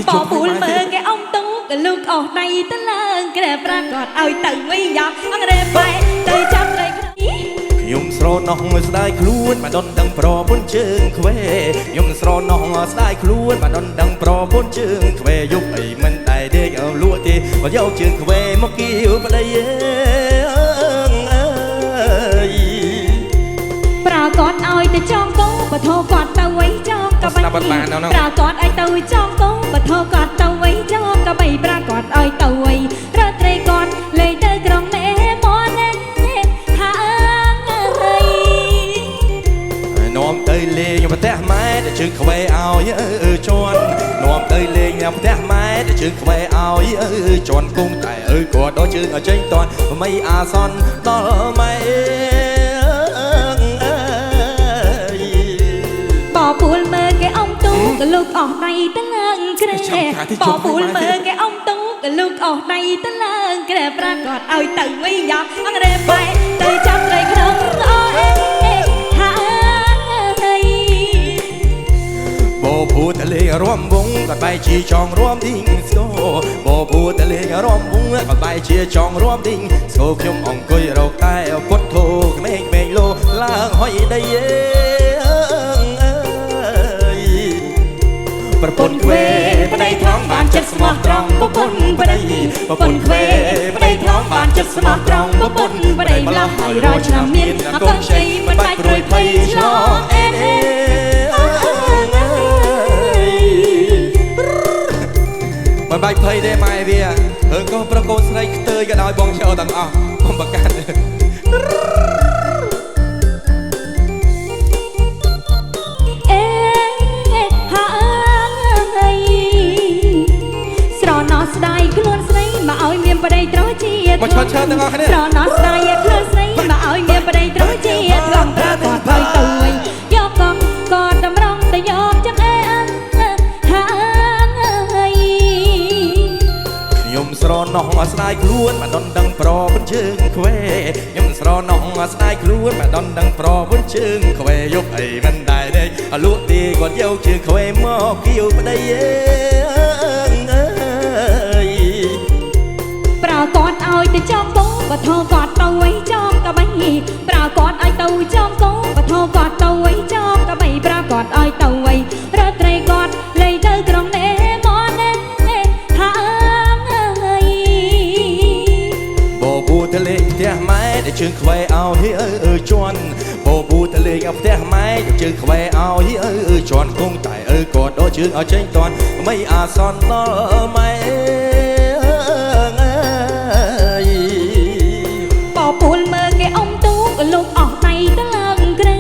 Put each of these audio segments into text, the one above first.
បពូលមើលគេអ៊ំទូកលូកអស់ដៃទៅឡើងក្រែប្រាគាត់ឲ្យទៅវិញយ៉ាងអង្រេបែទៅចាប់ត្រីក្នុង ខ្ញុំស្រណោះស្ដាយខ្លួនមកដនដឹងប្រពន្ធជើងខ្វេខ្ញុំស្រណោះស្ដាយខ្លួនមកដនដឹងប្រពន្ធជើងខ្វេយប់អីមិនតែដេកលក់ទេមកយកជើងខ្វេមកគៀវប្តីអើយ ប្រាគាត់ឲ្យទៅចងកោបធគាត់ទៅវិញចងកបីប្រាគាត់ឲ្យទៅចងកោបធគាត់ទៅវិញចងកបីប្រាគាត់ឲ្យទៅវិញរត់ត្រីគាត់លេងទៅក្រុងណែមនែហាអើយ នាំទៅលេងផ្ទះម៉ែដែលជើងខ្វេឲ្យអឺជន់នាំទៅលេងផ្ទះម៉ែដែលជើងខ្វេឲ្យអឺជន់គង់តែអឺគាត់ដល់ជើងឲ្យចេញតន់មិនអាសន្នដល់ម៉ែអើយ បពូលមើលគេអ៊ំទូកលូកអស់ដៃទៅឡើងក្រែបពូលមើលគេអ៊ំទូកលូកអស់ដៃទៅឡើងក្រែប្រាគាត់ឲ្យទៅវិញយ៉ាងអង្រេបែទៅចាប់ត្រីក្នុងអូអេហាអើយ បពូតលេងរំវងគាត់បែជាចងរំឌីងស្គបពូតលេងរំវងគាត់បែជាចងរំឌីងស្គខ្ញុំអង្គុយរកតែពុទ្ធោក្មេងក្មេងលោឡើងហុយដីអើយប្រពន្ធខ្វេប្តីថងបានចិត្តស្មោះត្រង់ប្រពន្ធប្តីប្រពន្ធខ្វេប្តីថងបានចិត្តស្មោះត្រង់ប្រពន្ធប្តីម្លោះហើយរាល់ឆ្នាំមានអកងជ័យមិនបាច់ព្រួយភ័យឆ្លងអេអេមិនបាច់ភ័យទេម៉ែវាហើកូនប្រុសកូនស្រីខ្ទើយក៏ដោយបងចូលទាំងអស់កុំប្រកាន់ អេហាអើយស្រណោះស្ដាយខ្លួនស្រីមកឲ្យមានប្តីត្រូវជា មកឈើឈើទាំងអស់គ្នា ស្រណោះស្ដាយខ្លួនស្រីមកឲ្យមានប្តីត្រូវជាធ្លងប្រាគាត់ឲ្យទៅវិញយកកងក៏តម្រង់ទៅយកចឹងអេហាអើយ ខ្ញុំស្រណោះស្ដាយខ្លួនមកដនដឹងប្រពន្ធជើងខ្វេខ្ញុំស្រណោះស្ដាយខ្លួនមកដនដឹងប្រពន្ធជើងខ្វេយប់អីមិនដែរដេកលក់ទីគាត់យកជើងខ្វេមកគៀវប្តីអើយ ប្រាគាត់ឲ្យទៅចងកោបធគាត់ទៅវិញចងកបីប្រាគាត់ឲ្យទៅចងកោបធគាត់ទៅវិញចងកបីប្រាគាត់ឲ្យទៅវិញរត់ត្រីគាត់លេងទៅក្រុងណែមនែហាអើយ បបួតលេងផ្ទះម៉ែដែលជើងខ្វេឲ្យអឺជន់បបួតលេងផ្ទះម៉ែដែលជើងខ្វេឲ្យអឺជន់គង់តែអឺគាត់ដល់ជើងឲ្យចេញតន់មិនអាសន្នដល់ម៉ែអើយ បពូលមើលគេអ៊ំទូកលុកអស់ដៃទៅឡើងក្រែ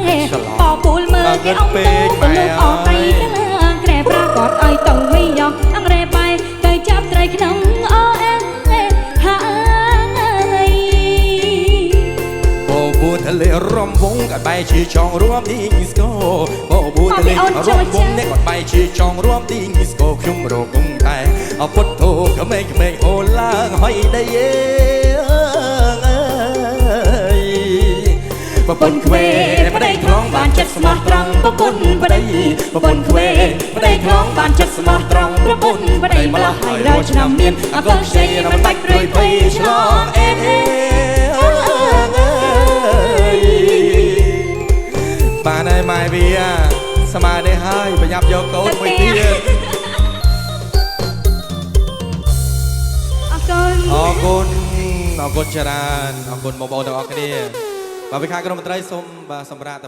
បពូលមើលគេអ៊ំទូកលុកអស់ដៃទៅឡើងក្រែប្រាគាត់ឲ្យទៅវិញយកអង្រេបែទៅចាប់ត្រីក្នុងអូអេហាអើយ បបួតលេរំវងក៏បែជាចងរួមទីងស្គបបួតលេរំវងនេះក៏បែជាចងរួមទីងស្គខ្ញុំរកងតែអពុទ្ធោក្មេងក្មេងហូឡើងហុយដីអើយប្រពន្ធខ្វេប្តីខ្លងបានចិត្តស្មោះត្រង់ប្រពន្ធប្តីប្រពន្ធខ្វេប្តីខ្លងបានចិត្តស្មោះត្រង់ប្រពន្ធប្តីម្លោះហើយរាល់ឆ្នាំមានអកលខ្ចីមិនបាច់ព្រួយភ័យឆ្លងអេអេអើយបានហើយម៉ែវាស្មើនេះហើយប្រញាប់យកកូនមួយទៀត អរគុណ អរគុណអរគុណច្រើនអរគុណបងប្អូនទាំងអស់គ្នាបាទវិខាក្រុមមន្ត្រីសូមបាទសម្រាប់